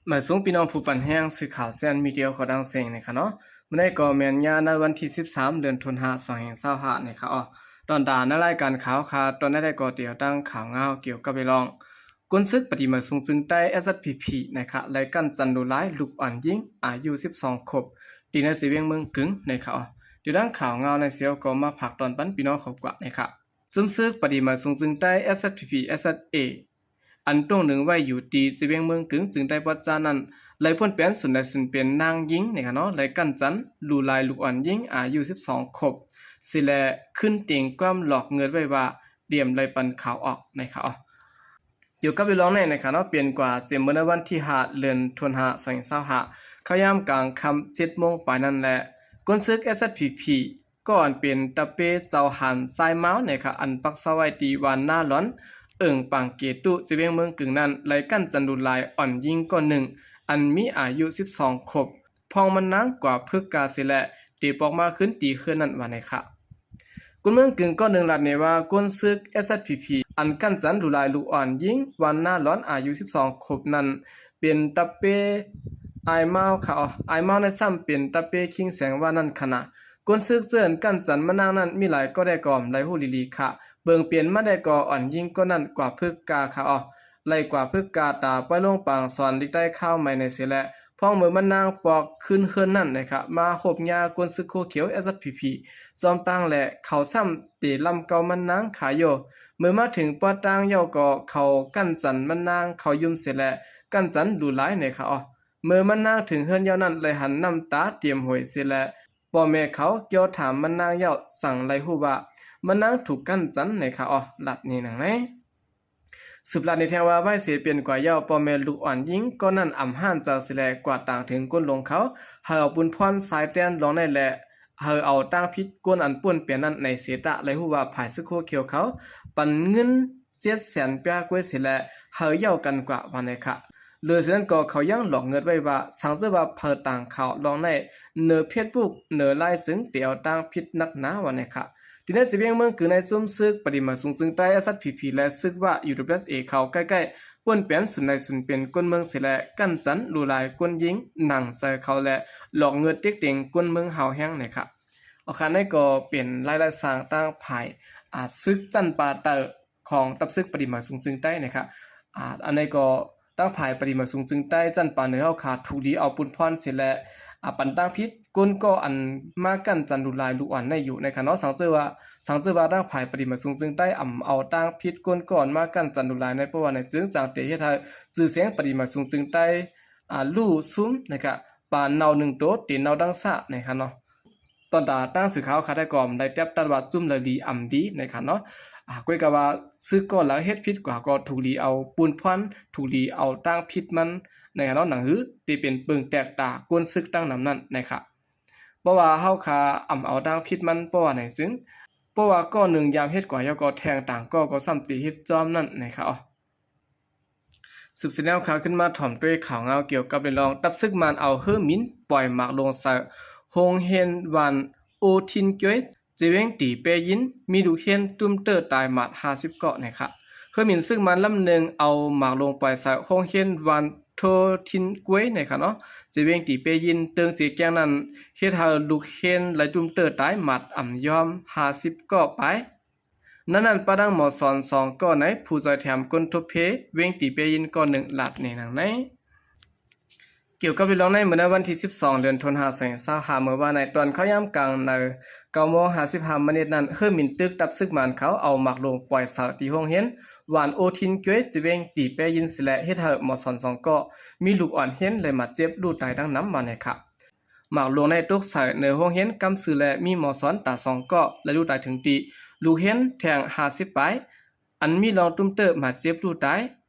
ໝາຍສູງພີ່ນ້ອງຜູ້ປັນແຮງ ສື່ຂ່າວແຊນມີເດຍຂອງຕ່າງເສັງນີ້ຄະເນາະ. ມື້ນີ້ກໍແມ່ນຍາມໃນວັນທີສິບສາມ ເດືອນຕຸລາ ສອງພັນຊາວຫ້ານີ້ຄະເນາະ. ຕອນຕາໃນລາຍການຂ່າວຄະ ຕອນນີ້ກໍຕຽມຕັ້ງຂ່າວງາວກ່ຽວກັບເລື່ອງ ກົນສຶກປະຕິມາສູງຈຶງໃຕ້ ເອສເອສພີພີ ນີ້ຄະ ໄລ່ກັ້ນຈັນຫຼູຫຼາຍລູກອ່ອນຍິງອາຍຸສິບສອງຂົບ ທີ່ໃນເຊວຽງເມືອງກຶງນີ້ຄະເນາະ. ຕຽມຕັ້ງຂ່າວງາວໃນເຊວກໍມາຝາກຕອນປັນພີ່ນ້ອງຂອບກວານີ້ຄະ. ຊຸມສຶກປະຕິມາສູງຈຶງໃຕ້ ເອສເອສພີພີ ເອສເອສເອ ອັນຕົງໜຶ່ງໄວ້ຢູ່ທີ່ເຊວຽງເມືອງກຶງ ຈຶ່ງໄດ້ບອດຈານັ້ນ ໄລ່ພົ້ນແປນສູນໃດສູນເປັນນາງຍິງນີ້ຄະເນາະ ໄລ່ກັ້ນຈັນຫຼູຫຼາຍລູກອ່ອນຍິງອາຍຸສິບສອງຂົບ ຊິແລ ຂຶ້ນຕິງຄວາມຫຼອກເງິດໄວ້ວ່າ ຕຽມໄລ່ປັນຂ່າວອອກນີ້ຄະເນາະ. ກ່ຽວກັບເລື່ອງນີ້ຄະເນາະ ເປັນກວ່າເສຍເມື່ອໃນວັນທີຫ້າ ເດືອນຕຸລາ ສອງພັນຊາວຫ້າ ເຂົ້າຍາມກາງຄ່ຳ ເຈັດໂມງປາຍນັ້ນແຫຼະ ກົນສຶກ ເອສເອສພີພີ ກໍອັນເປັນຕາເປ້ເຈົ້າຫານຊາຍມາວນີ້ຄະ ອັນປັກເຊົາໄວ້ທີ່ບ້ານນາຫຼອນ ເອີ່ງປາງເກຕຸ ເຊວຽງເມືອງກຶງນັ້ນ ໄລ່ກັ້ນຈັນຫຼູຫຼາຍອ່ອນຍິງກ້ອນໜຶ່ງ ອັນມີອາຍຸສິບສອງຂົບ ພ້ອມມັນນາງກວ່າເພິກກາເສຍແລະ ເຕະປອກມາຄືນທີ່ເຮືອນນັ້ນວ່ານີ້ຄະ. ຄົນເມືອງກຶງກ້ອນໜຶ່ງລັດນີ້ວ່າ ກົນສຶກ ເອສເອສພີພີ ອັນກັ້ນຈັນຫຼູຫຼາຍລູກອ່ອນຍິງບ້ານນາຫຼອນອາຍຸສິບສອງຂົບນັ້ນ ເປັນຕາເປ້ອ້າຍມາວຄະເນາະ. ອ້າຍມາວນັ້ນຊ້ຳເປັນຕາເປ້ຄິງແສງວ່ານັ້ນຄະນະ. ກົນສຶກເຈີ້ນກັ້ນຈັນມະນາງນັ້ນມີຫຼາຍກໍໄດ້ກໍໄດ້ຮູ້ອີ່ຫຼີຄະ. ເບິ່ງເປັນມາໄດ້ກໍອ່ອນຍິງກໍນັ້ນກວ່າເພິກກາຄະເນາະ. ໄລ່ກວ່າເພິກກາຕາປ່ອຍລົງປາງສອນລິກໄຕ້ຄາວໃໝ່ໃນເສຍແລະ ພ້ອມເມີມັນນາງປອກຄືນເຮືອນນັ້ນນະຄະ ມາໂຮບຍ່າກົນສຶກໂຄຂຽວ ເອສເອສພີພີ ຈອມຕັ້ງແລະ ເຂົາຊ້ຳເຕະລ້ຳເກົາມັນນາງຂາໂຢ. ເມີມາເຖິງປອດຕ່າງເຍົາກໍເຂົາກັ້ນຈັນມັນນາງເຂົ້າຢູ່ເສຍແລະ ກັ້ນຈັນຫຼູຫຼາຍນະຄະເນາະ. ເມີມັນນາງເຖິງເຮືອນເຍົານັ້ນ ໄລ່ຫັນນ້ຳຕາຕຽມໂຫຍເສຍແລະ ພໍ່ແມ່ເຂົາກ່ຽວຖາມມັນນາງເຍົາ ຈັ່ງໄດ້ຮູ້ວ່າມັນນາງຖືກກັ້ນຈັນນະຄະເນາະ. ລັດນີ້ນາງໃນ ສືບລັດນີ້ແທງວ່າ ໄວເສຍເປັນກວ່າເຍົາ ພໍ່ແມ່ລູກອ່ອນຍິງກໍນັ້ນອຳຫ້ານເຈົ້າເສຍແລະ ກວາດຕາງເຖິງກົນຫຼົງເຂົາ ໃຫ້ເອົາປຸນພອນສາຍແຕ່ນລອງໃນແລະ ໃຫ້ເອົາຕາງຜິດຄົນອັນປົ້ນເປັນນັ້ນໃນເສຍຕະ ໄດ້ຮູ້ວ່າຝ່າຍສຶກໂຄຂຽວເຂົາປັນເງິນເຈັດແສນປາຍກວ່າເສຍແລະ ໃຫ້ເຍົາກັນກວ່າວ່າໃນຄະ. ເຫຼືອຈາກນັ້ນກໍເຂົາຍັງຫຼອກເງິດໄວ້ວ່າ ສັງເຈີວ່າໃຜຕາງຂ່າວລອງໃນເນີເຟສບຸກເນີລາຍ ຈຶ່ງເຕເອົາຕາງຜິດນັກໜາວ່າໃນຄະ. ທີ່ໃນເຊວຽງເມືອງກຶງໃນ ຊຸມສຶກປະຕິມາສູງຈຶງໃຕ້ ເອສເອສພີພີ ແລະ ສຶກວ່າ ຢູດັບເບິນເອັສເອ ເຂົ້າໃກ້ໆ ປົ້ນແປນສູນໃດສູນເປັນຄົນເມືອງເສຍແລະ ກັ້ນຈັນຫຼູຫຼາຍຄົນຍິງໜັງໃສ່ເຂົາແລະ ຫຼອກເງິດເຕັກເຕັງຄົນເມືອງເຮົາແຮງໃນຄະ. ເອົາຄະ ນັ້ນກໍເປັນລາຍລາຍຊ່າງຕາງຝ່າຍ ອາ ສຶກຊັ້ນປາເຕີຂອງທັບສຶກປະຕິມາສູງຈຶງໃຕ້ນະຄະ. ອາ ອັນນີ້ກໍ ທາງຝ່າຍປະຕິມາສູງຈຶງໃຕ້ ຊັ້ນປາເໜືອເຮົາຂາ ຖືກດີເອົາປຸນພອນເສຍແລະ ອາ ປັນຕາງຜິດ ກົນກໍອັນມາກັ້ນຈັນຫຼູຫຼາຍລູກອ່ອນໃນຢູ່ໃນຄະເນາະ. ສັງເຈີວ່າ ສັງເຈີວ່າທາງຝ່າຍປະຕິມາສູງຈຶງໃຕ້ ອຳເອົາຕາງຜິດ ກົນກໍອັນມາກັ້ນຈັນຫຼູຫຼາຍໃນ ເພາະວ່າໃນຈຶ່ງສ້າງເຕເຮັດໃຫ້ຊື່ສຽງປະຕິມາສູງຈຶງໃຕ້ ອາ ຫຼູຊຸມນະຄະ ປາເນົ່າໜຶ່ງໂຕ ຕີນເນົ່າດັ່ງສະນະຄະເນາະ. ຕອນຕາຕັ້ງສື່ຂ່າວຂາໄດ້ກໍໄດ້ແຕບຕັດວ່າຈຸ້ມລະລີອຳດີນະຄະເນາະ. ອາ ກ້ອຍກະວ່າຊຶກກໍລະເຮັດຜິດກວ່າກໍຖືກລີເອົາປຸນພອນ ຖືກລີເອົາຕາງຜິດມັນນະຄະເນາະ. ໜັງຫື ທີ່ເປັນເປິງແຕກຕາກົນຊຶກຕັ້ງນຳນັ້ນນະຄະ. ເພາະວ່າເຮົາຂາອຳເອົາຕາງຜິດມັນ ເພາະວ່າໃນຊຶງ ເພາະວ່າກໍໜຶ່ງຍາມເຮັດກວ່າເຮົາກໍແທງຕ່າງກໍ ກໍຊ້ຳຕີເຮັດຈອມນັ້ນນະຄະ. ສືບສຽນແນວຂ່າວຂຶ້ນມາ ຖອມດ້ວຍຂ່າວງາວກ່ຽວກັບເລື່ອງ ຕັບຊຶກມານເອົາເຮີມິນປ່ອຍໝາກລົງໃສ່ໂຮງຮຽນບ້ານໂອທິນກ້ວຍ ເຈວຽງຕີແປຍິນ ມີລູກຮຽນຕຸ້ມເຕີຕາຍໝາດຫ້າສິບເກາະນະຄະ. ເຮີມິນຊຶກມານລຳໜຶ່ງເອົາໝາກລົງປ່ອຍໃສ່ໂຮງຮຽນບ້ານໂທທິນກ້ວຍນະຄະເນາະ ເຈວຽງຕີແປຍິນ ເຕີງເຈແກ້ງນັ້ນ ເຮັດໃຫ້ລູກຮຽນລາຍຕຸ້ມເຕີຕາຍໝາດອຳຍອມຫ້າສິບເກາະປາຍ. ໃນນັ້ນປະດັງໝໍສອນສອງເກາະໃນ ຜູ້ຊ່ອຍແຖມຄົນທົບເພ ເວງຕີເປຍິນເກາະໜຶ່ງ ລາດໃນໜັງໃນ. ກ່ຽວກັບເລື່ອງໃນມື້ໃນວັນທີສິບສອງ ເດືອນຕຸລາ ສອງພັນຊາວຫ້າ ເມື່ອວານໃນຕອນເຂົ້າຍາມກາງໃນ ເກົ້າໂມງຫ້າສິບຫ້າມະນິດນັ້ນ ເຮີມິນຕຶກຕັບຊຶກມານເຂົາເອົາໝາກລົງປ່ອຍໃສ່ທີ່ໂຮງຮຽນ ວານໂອທິນກ້ວຍ ເຈເວງຕີເປຍິນ ແລະ ເຮັດໃຫ້ໝໍສອນສອງເກາະ ມີລູກອ່ອນຮຽນ ແລະ ບາດເຈັບ ລູກຕາຍດັ່ງນຳ ວ່າແນວນັ້ນ. ໝາກລົງໃນຕົກໃສ່ເໜືອໂຮງຮຽນກຳຊື່ ແລະ ມີໝໍສອນຕາຍສອງເກາະ ແລະ ລູກຕາຍເຖິງທີ່ ລູກຮຽນແທງຫ້າສິບປາຍ ອັນມີລອງຕຸ້ມເຕີບາດເຈັບລູກຕາຍ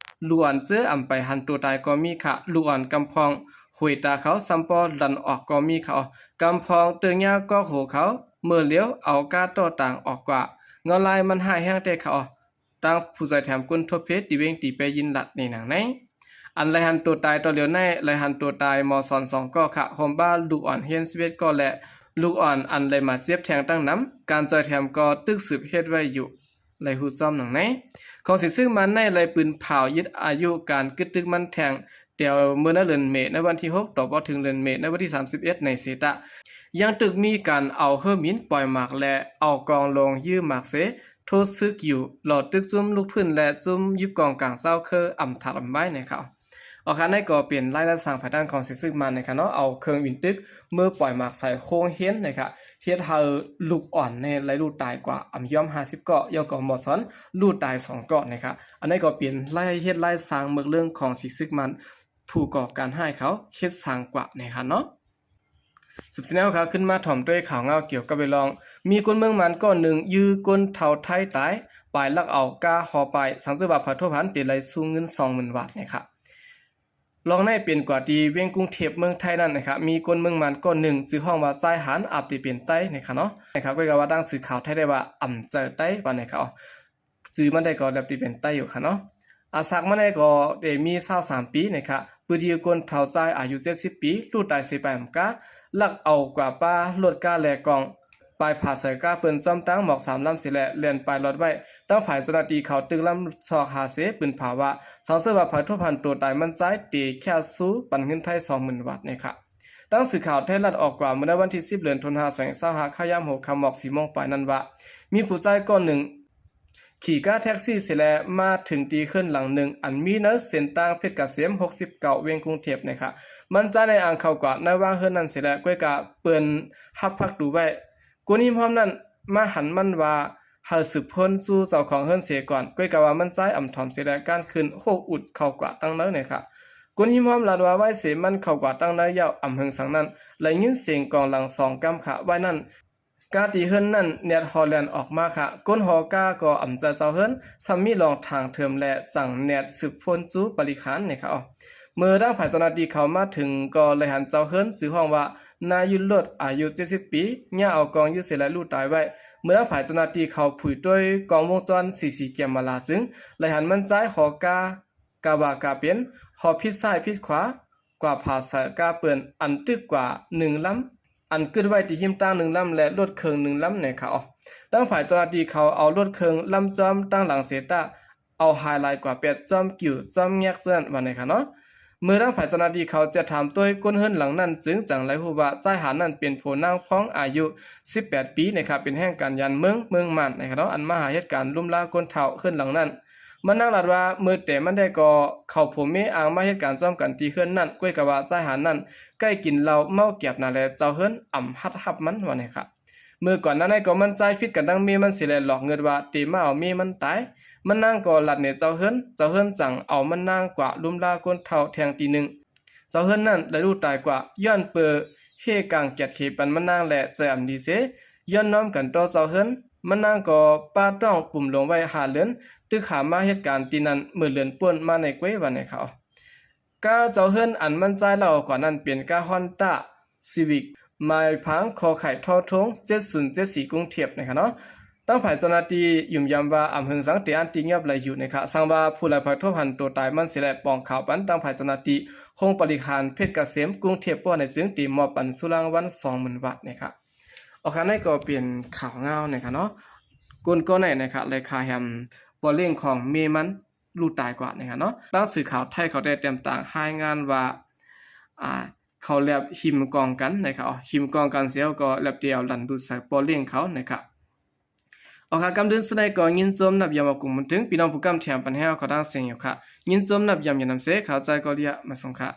ລູກອ່ອນເຈີອຳໄປຫັນໂຕຕາຍກໍມີຄະ ລູກອ່ອນກຳພອງຫວຍຕາເຂົາຊຳປໍ່ຫຼັນອອກກໍມີຄະ ກຳພອງເຕີຍາກອກໂຫເຂົາ ເມີຫຼຽວເອົາກ້າຕໍ່ຕ່າງອອກກວ່າ ເງົາລາຍມັນຮ້າຍແຮງແທ້ຄະ. ຕາງຜູ້ຊ່ອຍແຖມຄົນທົບເພ ທີ່ເວງຕີເປຍິນ ລາດໃນໜັງໃນ. ອັນໄລຫັນໂຕຕາຍຕໍ່ຫຼຽວໃນ ໄລຫັນໂຕຕາຍໝໍສອນສອງເກາະຄະ ໂຮມບ້ານລູກອ່ອນຮຽນສິບເອັດເກາະ ແລະ ລູກອ່ອນອັນໄລບາດເຈັບແທງຕັ້ງນຳ ການຊ່ອຍແຖມກໍຕຶກສືບເຮັດໄວ້ຢູ່ ໄລຮູ້ຊ້ອມໜັງໃນ. ຂອງສີຊຶກມານໃນໄລປືນເຜົາຍຶດອາຍຸການກຶດຕຶກມັນແທງ ດຽວເມື່ອໃນເດືອນເມ ໃນວັນທີຫົກ ຕໍ່ເຂົ້າເຖິງເດືອນເມ ໃນວັນທີສາມສິບເອັດ ໃນເຊຕະ ຍັງຕຶກມີການເອົາເຮີມິນປ່ອຍໝາກ ແລະ ເອົາກອງລົງຢື້ໝາກເຊ ໂທຊຶກຢູ່ ລໍຕຶກຊຸມລູກພື້ນ ແລະ ຊຸມຢິບກອງກາງເຈົ້າຄືອຳທັດອຳໄວ້ນະຄະ. ອອກຄະ ນັ້ນກໍເປັນລາຍລາຍຊ່າງພາຍໃຕ້ຂອງສີຊຶກມານນະຄະເນາະ ເອົາເຄື່ອງບິນຕຶກເມືອປ່ອຍໝາກໃສ່ໂຮງຮຽນນະຄະ ເຮັດໃຫ້ລູກອ່ອນໃນໄລລູກຕາຍກວ່າອຳຍອມຫ້າສິບເກາະ ແລ້ວກໍໝໍສອນລູກຕາຍສອງເກາະນະຄະ. ອັນນັ້ນກໍເປັນລາຍເຮັດລາຍສ້າງເມືອເລື່ອງຂອງສີຊຶກມານ ຜູ້ກໍ່ການຮ້າຍເຂົາເຮັດສ້າງກວ່ານະຄະເນາະ. ສືບສະແນວຄະ ຂຶ້ນມາຖອມດ້ວຍຂ່າວເງົາກ່ຽວກັບເລື່ອງ ມີຄົນເມືອງມານກ້ອນໜຶ່ງ ຢື້ຄົນເຖົ້າໄທຕາຍ ປາຍລັກເອົາກ້າຫໍປາຍ ສັງເສີວ່າໃຜທົບຫັນ ເຕໄລຊູເງິນສອງໝື່ນບາດນະຄະ. ລອງໃນເປັນກວ່າທີ່ວຽງກຸງເທບເມືອງໄທນັ້ນນະຄະ ມີຄົນເມືອງມານກ້ອນໜຶ່ງ ຊື່ຮ້ອງວ່າຊາຍຫານ ອາດເປັນໄຕ້ນະຄະເນາະ ນະຄະ ກໍວ່າຕາມສື່ຂ່າວໄທໄດ້ວ່າອຳເຈີໄຕ້ວ່ານະຄະ. ຈື່ມັນໄດ້ກໍແລ້ວທີ່ເປັນໄຕ້ຢູ່ຄະເນາະ. ອາສາກມັນໄດ້ກໍໄດ້ມີຊາວສາມປີນະຄະ ປຶດຢື້ຄົນເຖົ້າຊາຍອາຍຸເຈັດສິບປີ ລູກຕາຍເສຍປາຍອຳກ້າ ລັກເອົາກວ່າປ້າລົດກ້າແລະກອງ ປາຍຜາດໃສ່ກ້າເປີ້ນ ພ້ອມທັງໝອກສາມລຳເສຍແລະ ແລ່ນປາຍລອດໄວ້. ທາງຝ່າຍເຈົ້າໜ້າທີ່ເຂົາຕຶກລຳຊອກຫາເສ ປືນຜາວ່າ ສັງເສີວ່າໃຜທົບຫັນໂຕຕາຍມັນຊາຍ ເຕແຄຊູປັນເງິນໄທສອງໝື່ນບາດນະຄະ. ຕາມສື່ຂ່າວໄທລັດອອກກວ່າ ເມື່ອໃນວັນທີສິບ ເດືອນຕຸລາ ສອງພັນຊາວຫ້າ ຄະຍາມຫົວຄ່ຳໝອກສີ່ໂມງປາຍນັ້ນວ່າ ມີຜູ້ຊາຍກ້ອນໜຶ່ງ ຂີ່ກ້າແທັກຊີເສຍແລະ ມາເຖິງທີ່ເຮືອນຫຼັງໜຶ່ງ ອັນມີໃນເສັ້ນທາງເພັດກະເສມ ຫົກສິບເກົ້າ ວຽງກຸງເທບນະຄະ. ມັນຈະໄດ້ອ່າງເຂົ້າກວ່າໃນຫວ່າງເຮືອນນັ້ນເສຍແລະ ກ້ວຍກະເປີນຮັບພັກຕູໄວ້. ຄົນຮິມຫ້ອມນັ້ນມາຫັນມັນວ່າ ໃຫ້ສືບຄົ້ນສູ່ເຈົ້າຂອງເຮືອນເສຍກ່ອນ ກ້ວຍກະວ່າມັນຈາຍອຳຖອມເສຍແລະ ການຂຶ້ນໂຮກອຸດເຂົ້າກວ່າຕັ້ງໃນນະຄະ. ຄົນຮິມຫ້ອມລາດວ່າ ໄວ້ເສມັນເຂົ້າກວ່າຕັ້ງໃນ ຍາວອຳເຫິງສັງນັ້ນ ໄດ້ຍິນສຽງກອງຫຼັງສອງກຳຂະ ໄວ້ນັ້ນ ກ້າທີ່ເຮືອນນັ້ນແນດຫໍແລ່ນອອກມາຂະ ກົ້ນຫໍກ້າກໍອຳໃຈເຈົ້າເຮືອນ ຊ້ຳມີລອງທາງເທີມແລະ ຈັ່ງແນດສືບຄົ້ນສູ່ປະລິຂານນະຄະ. ເມື່ອທາງຝ່າຍເຈົ້າໜ້າທີ່ເຂົ້າມາເຖິງ ກໍໄດ້ຫັນເຈົ້າເຮືອນ ຊື່ຮ້ອງວ່າ ນາຍຢຸດລົດ ອາຍຸເຈັດສິບປີ ຍ່າງເອົາກອງຢື້ເສຍແລະ ລູກຕາຍໄວ້. ເມື່ອທາງຝ່າຍເຈົ້າໜ້າທີ່ເຂົ້າຜຸຍດ້ວຍກ້ອງວົງຈອນຊີຊີແກມເມລາ ຈຶ່ງໄດ້ຫັນມັນຈາຍຫໍກ້າ ກະວ່າກະເປັນ ຫໍຜິດຊ້າຍຜິດຂວາ ກວ່າຜາດໃສ່ກ້າເປີ້ນ ອັນຕຶກກວ່າໜຶ່ງລຳ ອັນກຶດໄວ້ທີ່ຮິມທາງໜຶ່ງລຳ ແລະ ລົດເຄື່ອງໜຶ່ງລຳນະຄະ. ທາງຝ່າຍເຈົ້າໜ້າທີ່ເຂົາເອົາລົດເຄື່ອງລຳຈອມທາງຫຼັງເສຍຕາ ເອົາຫາຍຫຼາຍກວ່າແປດ ຈອມກິ້ວ ຈອມແງກ ເທົ່ານັ້ນວ່ານະຄະເນາະ. ເມື່ອທາງຝ່າຍເຈົ້າໜ້າທີ່ເຂົາຈະຖາມໂຕ້ຄົນເຮືອນຫຼັງນັ້ນ ຈຶ່ງຈັ່ງໄດ້ຮູ້ວ່າຊາຍຫານນັ້ນເປັນຜູ້ນາງພອງ ອາຍຸສິບແປດປີນະຄະ ເປັນແຮງການຍານເມືອງ ເມືອງມານນະຄະເນາະ ອັນມາຫາເຮັດການລຸມລາຄົນເຖົ້າເຮືອນຫຼັງນັ້ນ. ມັນນາງລາດວ່າ ເມື່ອແຕ່ມັນໄດ້ກໍເຂົາຜົວເມອ້າງມາເຮັດການພ້ອມກັນທີ່ເຮືອນນັ້ນ ກ້ວຍກະວ່າຊາຍຫານນັ້ນໃກ້ກິນເຫຼົ້າເມົາແກບໜາແລ ເຈົ້າເຮືອນອຳຮັດຮັບມັນວ່ານະຄະ. ເມື່ອກ່ອນໜ້າໃນກໍມັນຈາຍຜິດກັນທັງເມມັນເສຍແລະ ຫຼອກເງິດວ່າເຕມາເອົາເມມັນຕາຍ. ມັນນາງກໍລັດເໜີເຈົ້າເຮືອນ ເຈົ້າເຮືອນຈັ່ງເອົາມັນນາງກວ່າລຸມລາຄົນເຖົ້າແທ່ງທີໜຶ່ງ. ເຈົ້າເຮືອນນັ້ນໄດ້ລູກຕາຍກວ່າ ຍ້ອນເປີເຮກາງກຽດເຂປັນມັນນາງແລະ ໃຈອຳດີເສ ຍ້ອນນ້ອມກັນຕໍ່ເຈົ້າເຮືອນ. ມັນນາງກໍປະຕ້ອງປຸມລົງໄວ້ຫ້າເດືອນ ຕຶກຫາມາເຮັດການທີ່ນັ້ນເມື່ອເດືອນປົ້ນມາໃນກ້ວຍວ່ານະຄະ. ກ້າເຈົ້າເຮືອນອັນມັນຈາຍເລົ່າກວ່ານັ້ນເປັນກ້າຮອນຕ້າຊີວິກ ໝາຍພັງຂໍໄຂ່ທໍທົງເຈັດສູນເຈັດສີ່ກຸງເທບນະຄະເນາະ. ທາງຝ່າຍເຈົ້າໜ້າທີ່ຢືນຢັນວ່າອຳເຫິງສັງເຕອັນຕິຍອບໄດ້ຢູ່ນະຄະ ສັງວ່າຜູ້ໃດໃຜທົບຫັນໂຕຕາຍມັນເສຍແລະ ປອງຂ່າວປັນທາງຝ່າຍເຈົ້າໜ້າທີ່ໂຮງບໍລິຫານເພັດກະເສມກຸງເທບ ເພາະໃນຈຶ່ງຕີມອບປັນສຸລາງວັນສອງໝື່ນບາດນະຄະ. ອອກຄະ ນັ້ນກໍເປັນຂ່າວເງົານະຄະເນາະ ຄົນກໍໃນນະຄະ ແລະ ຄາແຮມປໍເລ້ງຂອງເມມັນ ລູກຕາຍກວ່ານະຄະເນາະ. ຕາມສື່ຂ່າວໄທເຂົາໄດ້ແຕ້ມຕາງລາຍງານວ່າ ອ່າ ເຂົາແລັບຫິມກອງກັນນະຄະ ຫິມກອງກັນເສຍກໍແລັບຕຽວລັນດູດໃສ່ປໍເລ້ງເຂົານະຄະ. ອອກຄະ ກຳເດີນສຸດໃດກໍຍິນຊົມນັບຢາມອາກຸງບຸນເຖິງ ພີ່ນ້ອງຜູ້ກຳແຖມປັນແຮວເຂົາທັງເສຍຢູ່ຄະ ຍິນຊົມນັບຢາມຢານຳເສ ເຂົ້າໃຈກໍເລຍມາສົ່ງຄະ.